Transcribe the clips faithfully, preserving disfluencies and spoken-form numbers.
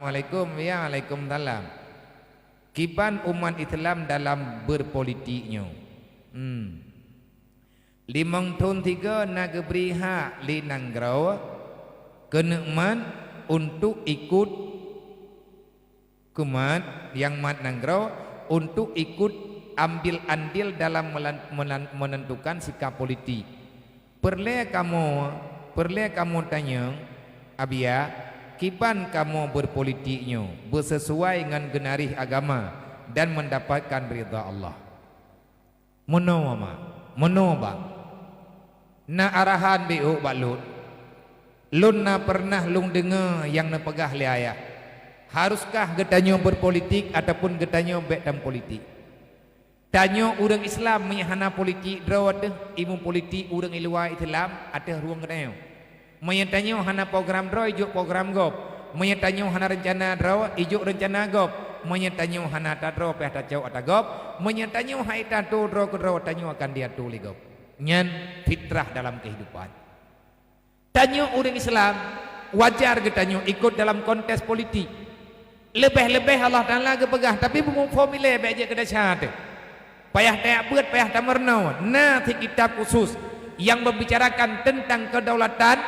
Assalamualaikum. Ya, waalaikumsalam. Kiban umat Islam dalam berpolitik nyoe? Hmm. Limong thon sigoe na geubri hak lé nanggroe keuneuk mat untuk ikut, keu mat nyang mat nanggroe untuk ikut ambil andil dalam melan-, melan-, menentukan sikap politik. Peureulée kamoe, peureulée kamoe tanyong, Abiya, kiban kamoe berpolitik nyoe beusesuai ngon geunarih agama dan mendapatkan ridha Allah? Meunoe ma, meunoe ba. Na arahan beuh bak lôn. Lôn na peureunah lôn deungoe nyang neupeugah lé ayah, "Haruskah geutanyoe berpolitik ataupun geutanyoe bék tameupolitik?" Tanyoe ureuëng Islam meunyoe hana politik droe ateueh ilmu politik ureuëng i luwa Islam ateueh rueng geutanyoe. Meunyoe tanyoe hana program droe, ijok program gob. Meunyoe tanyoe hana reuncana droe, ijok reuncana gob. Meunyoe tanyoe hana ata droe, payah tacok ata gob. Meunyoe tanyoe hai tato droe keudroe, tanyoe akan diato lé gob. Nyan fitrah dalam kehidupan. Tanyoe ureuëng Islam, wajar geutanyoe ikot dalam kontes politik. Leubeh-leubeh Allah Taala geupeugah, tapi beumeuphom ilée bék jeuet keu desya teuh. Payah tajak beuet, payah tameurunoe. Na cit kitab khusus nyang membicarakan tentang kedaulatan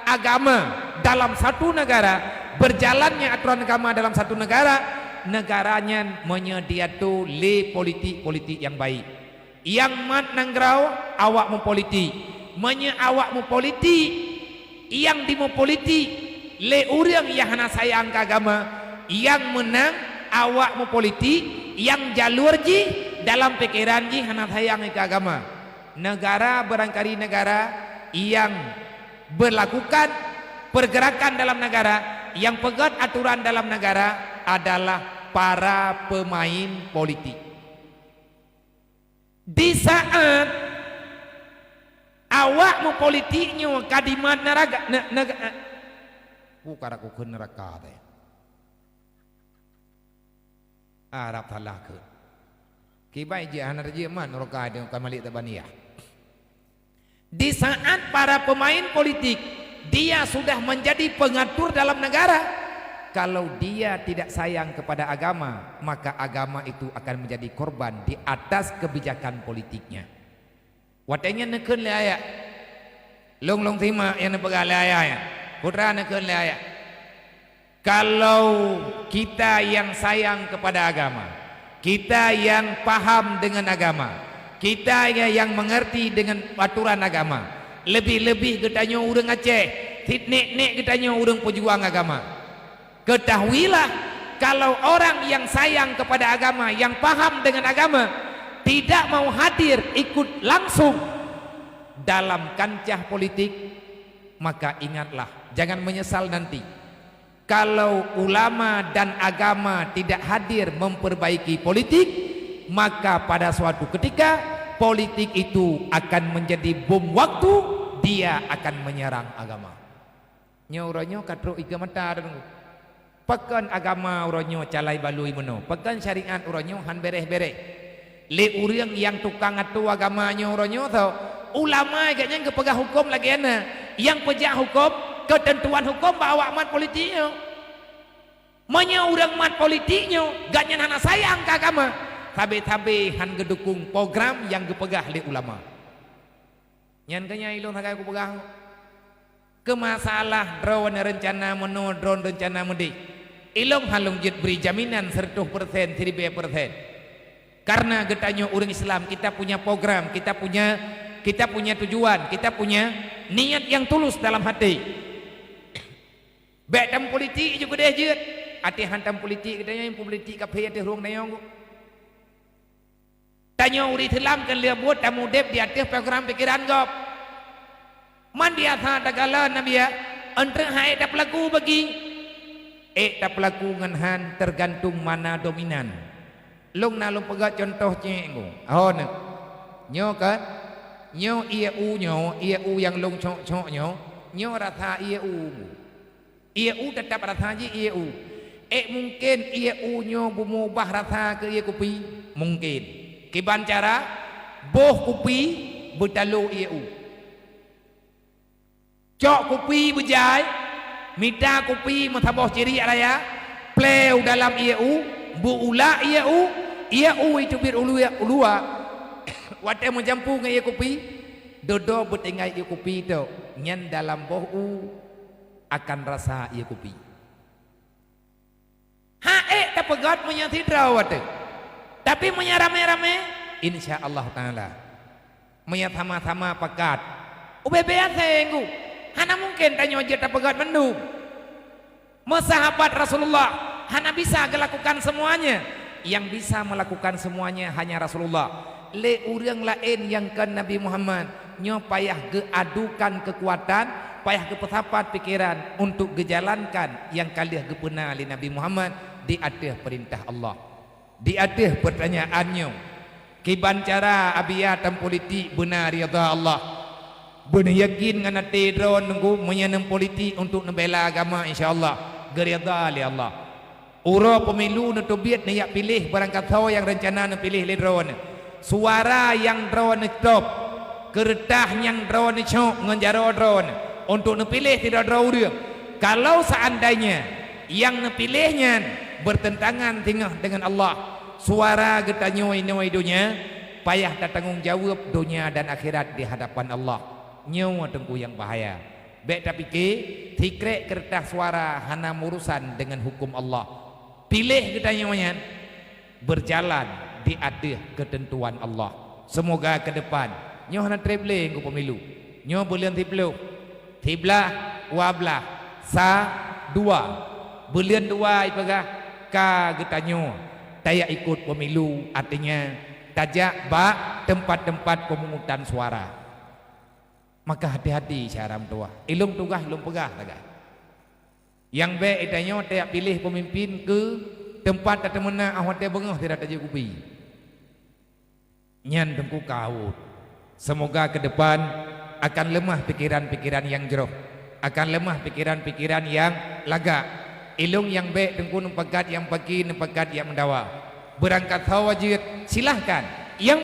agama dalam satu negara, berjalannya aturan agama dalam satu negara, negara nyan meunyoe diato lé politik-politik nyang baik. Nyang mat nanggroe awak meupolitik. Meunyoe awak meupolitik, nyang dimeupolitik lé ureuëng nyang hana sayang keu agama, nyang meunang awak meupolitik nyang jalur jih dalam pikeran jih hana sayang keu agama. Negara barangkali negara nyang berlakukan pergerakan dalam negara, nyang peugét aturan dalam negara adalah para pemain politik. Di saat awak meupolitik nyoe ka dimat naraga, ne-, nega-, eh, ku karap kukheun neuraka teh. Arab salah keu. Kiban jih hana tajeuet mat neuraka teh ka malik tabaniyah. Di saat para pemain politik, dia sudah menjadi pengatur dalam negara. Kalau dia tidak sayang kepada agama, maka agama itu akan menjadi korban di atas kebijakan politiknya. Watée nyan neukheun lé ayah. Lôn-lôn simak nyang neupeugah lé ayah nyan. Putra neukheun lé ayah. Kalau kita yang sayang kepada agama, kita yang paham dengan agama, kita ya-, yang mengerti dengan aturan agama, lebih-lebih geutanyoe ureuëng Aceh, sit nek-nek geutanyoe ureuëng peujuang agama. Ketahuilah, kalau orang yang sayang kepada agama, yang paham dengan agama, tidak mau hadir ikut langsung dalam kancah politik, maka ingatlah, jangan menyesal nanti. Kalau ulama dan agama tidak hadir memperbaiki politik, maka pada suatu ketika politik itu akan menjadi bom waktu, dia akan menyerang agama. Nyoe uroe nyoe ka trok ié mata deungon. Pakon agama uroe nyoe calai balui meunoe? Pakon syariat uroe nyoe han bereh-bereh? Lé ureuëng nyang tukang ato agama nyoe uroe nyoe tho, ulama geuh nyan geupeugah huköm lagée na, nyang peujak huköm, keuteuntuan huköm bak awak mat politik nyoe. Meunyoe ureuëng mat politik nyoe geuh nyan hana sayang keu agama, sabe-sabe han geudukong program nyang geupeugah lé ulama. Nyan keuh nyang ilôn sagai kupeugah. Keu masalah droe reuncana meunoe, droe reuncana meudeh, ilôn han lôn jeuet bri jaminan seureutôh persen, siribée persen. Karena geutanyoe ureuëng Islam, kita punya program, kita punya, kita punya tujuan, kita punya niat yang tulus dalam hati. Bék tameupolitik ju keudeh jeuet. Até han tameupolitik geutanyoe, politik kaphé ateueh rueng tanyoe. Tanyoe ureuëng Islam keu lheueh buet tamudeb di ateueh program pikeran gob. Man biasa takalon Nabi ya, entreuk hai tapeulaku bagi. Ék tapeulaku ngon han teugantung mana dominan. Lôn na lôn peugah contoh cék nyoe. Ho nyoe. Nyoe kan? Nyoe ié u nyoe, ié u nyang lôn cok-cok nyoe, nyoe rasa ié u. Ié u teutap rasa jih ié u. Ék mungken ié u nyoe beumubah rasa keu ié kupi? Mungken. Kiban cara, boh kupi beutalo ié u. Cok kupi beujai, mita kupi meusaboh ciri raya, Pleu dalam ié u, beu ulak ié u, ié u iteubiet u luwa, u luwa. Watée meucampu ngon ié kupi, dodo beutinggai ié kupi tok, nyan dalam boh u akan rasa ié kupi. Hak ék tapeugét meunyoe sidroe watée. Tapi meunyoe ramé-ramé, insya Allah Taala. Meunyoe sama-sama pakat, ubé-bé asée ngu. Hana mungken tanyoe jeuet tapeugét mandum. Meusahabat Rasulullah hana bisa geulakukan semuanya. Yang bisa melakukan semuanya hanya Rasulullah. Lé ureuëng laén nyang kon Nabi Muhammad, nyoe payah geuadukan keukuatan, payah geupeusapat pikeran untuk geujalankan nyang ka lheueh geupeuna lé Nabi Muhammad di ateueh peurintah Allah. Di ateueh peurtanyaan nyoe, kiban cara Abiya tameupolitik beuna ridha Allah? Beuneuyakin ngon até droeneuh meunyoe neupolitik untuk neubela agama, insya Allah geuridha lé Allah. Uroe pemilu neuteubiet neujak piléh barangkasoe nyang reuncana neupiléh lé droeneuh. Suara nyang droeneuh top, keureutah nyang droeneuh cok ngon jaroe droeneuh untuk neupiléh sidroe-droe ureuëng. Kalau seandainya nyang neupiléh nyan bertentangan singoh deungon Allah, suara geutanyoe inoe donya, payah tatanggong jaweueb donya dan akhirat di hadapan Allah. Nyoe teungku nyang bahaya. Bék tapike, sikrek keureutah suara hana meurusan deungon huköm Allah. Piléh geutanyoe nyan berjalan di ateueh keuteuntuan Allah. Seumoga keudepan nyoe hana treb lé ngon pemilu. Nyoe buleuen siploh, siblaih, dua blaih, sa, dua. Buleuen dua ipeugah ka geutanyoe tajak ikot pemilu, artinya tajak bak teumpat-teumpat pemungutan suara. Maka hati-hati syedara meutuwah. Ilong tugaih lôn peugah sagai. Nyang bék geutanyoe tajak piléh peumimpén keu teumpat tateumeunak óh watée beungoh sidroe tajak kupi. Nyan teungku kawot. Seumoga keudepan akan leumah pikeran-pikeran nyang jroh, akan leumah pikeran-pikeran nyang lagak. Ilong nyang bék teungku neupakat nyang paki, neupakat nyang meudawa. Beurangkasoe jeuet, silahkan. Nyang